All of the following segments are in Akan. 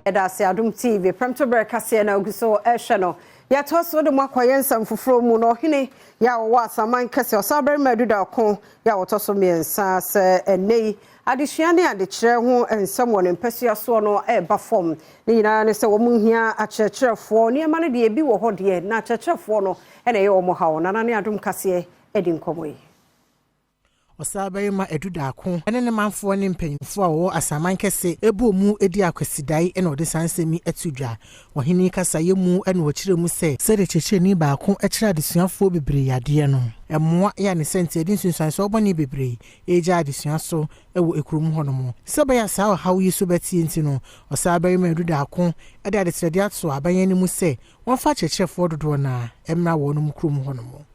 Yɛda ase Adom TV prɛmtoberɛ kaseɛ na ogu so ɛhwɛ no. Yɛtoa so de mo akɔ yɛn nsɛm foforɔ mu na ɔhene yɛ a wɔwɔ Asaman kɛse Ɔsabarima Adu Darko yɛ a wɔtɔ so mmiɛnsa sɛ ɛnnɛ yi adesua ne adekyerɛ ho nsɛm wɔ ne mpasua soɔ no ɛreba fam. Ne nyinaa ne sɛ wɔn hia akyerɛkyerɛfoɔ nneɛma no deɛ ebi wɔ hɔ deɛ na akyerɛkyerɛfoɔ no ɛna ɛyɛ wɔn haw. Nana ne Adom kaseɛ adi nkɔmmɔ yi. Ɔsabarima Adu Darko ne ne manfoɔ ne mpanyimfoɔ a wɔwɔ Asaman kɛse bɔɔ mu di akwasidae na ɔde saa nsɛm yi to dwa. Ɔhene yi kasaeɛ mu na ɔkyerɛɛ mu sɛ, sɛdeɛ kyerɛkyerɛni baako kyerɛ adesuafoɔ bebree adeɛ no, mmoa yɛ a ne sɛ nti ɛde nsunsuansoɔ bɔne bebree regya adesua so wɔ kurom hɔnom. Sɛ ɛbɛyɛ a saa ɔhaw yi so bɛteɛ nti no, Ɔsabarima Adu Darko de adesrɛdeɛ ato aban anim sɛ wɔmfa akyerɛkyerɛfoɔ dodoɔ no ara mmra wɔnom kurom hɔnom.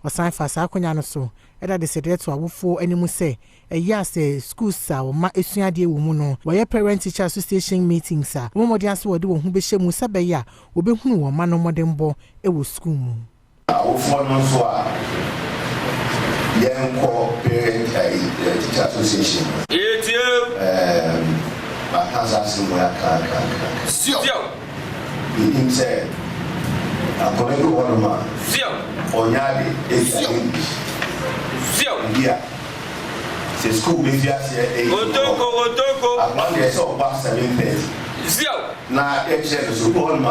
Ɔsan faa saa akwanya no so de adesrɛdeɛ too awofoɔ anim sɛ ɛyɛ a sɛ schools a wɔn mma sua adeɛ wɔ mu no wɔyɛ Parent Teacher Association meetings a, wɔmmɔ mmɔden ara sɛ wɔde wɔn ho bɛhyɛ mu sɛ ɛbɛyɛ a wɔbɛhunu wɔn mma no mmɔdenbɔ wɔ sukuu mu. Awofoɔ no nso a yɛnkɔ parent ayi teacher association no ɛɛm maka saa asɛm wei aka aka aka aka yɛnim sɛ akwadaa bi wɔ hɔnom a ɔnyɛ ade ebi a English ebi a sɛ school bɛfi aseɛ 8:00 akwadaa no deɛ ɛsɛ ɔba 7:30 na yɛkyerɛ no so obi wɔ hɔnom a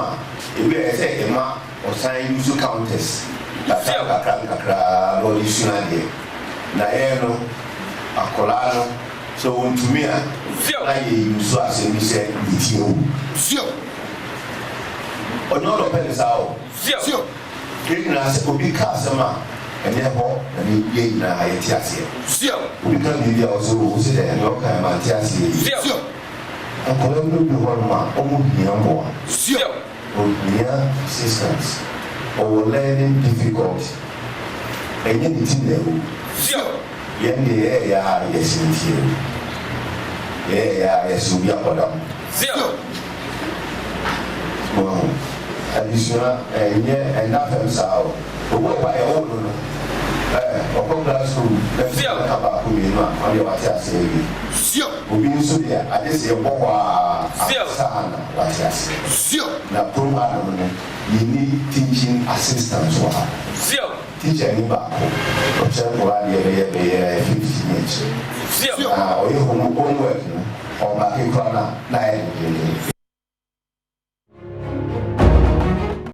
ebi a ɛsɛ ɛma Ɔsan use counters kakra nkakra nkakra na ɔde sua adeɛ. Na yɛn no, akwadaa no, sɛ ɔntumi a, na yɛ use asɛm bi sɛ ne ti awu. Ɔnyɛ ɔna ɔpɛ ne saa o. Yɛn nyinaa sɛ obi ka asɛm a, ɛnyɛ hɔ na ne yɛn nyinaa yɛte aseɛ. Obi ka biribi a, ɔsɛ o, wose dɛn? Nea ɔkaeɛ mante aseɛ yie. Nkwadaa binom bi wɔ hɔnom a, wɔhia mmoa. Ohia assistance, ɔwɔ learning difficulty, ɛnyɛ ne ti na awu. Yɛn deɛ yɛɛyɛ a yɛse ne ti awu, yɛɛyɛ a yɛse obi akɔda mu. Wahu? Adesua ɛnyɛ ɛnna fam saa o. Obi wɔ hɔ a yɛwoo no no, ɛɛ ɔkɔ classroom na teacher no ka baako mmienu a, ɔno deɛ wate aseɛ awie. Obi nso deɛ agye sɛ yɛbɔ hɔ ara ansa na wate aseɛ. Na kurom hanom no, yɛnni teaching assistant wɔ ha. Tikyani baako, ɔkyerɛ nkwadaa adeɛ bɛyɛ bɛyɛ 50 ne akyire. Na ɔyɛ homework no, ɔmake koraa no a, na ayɛ dendeenden.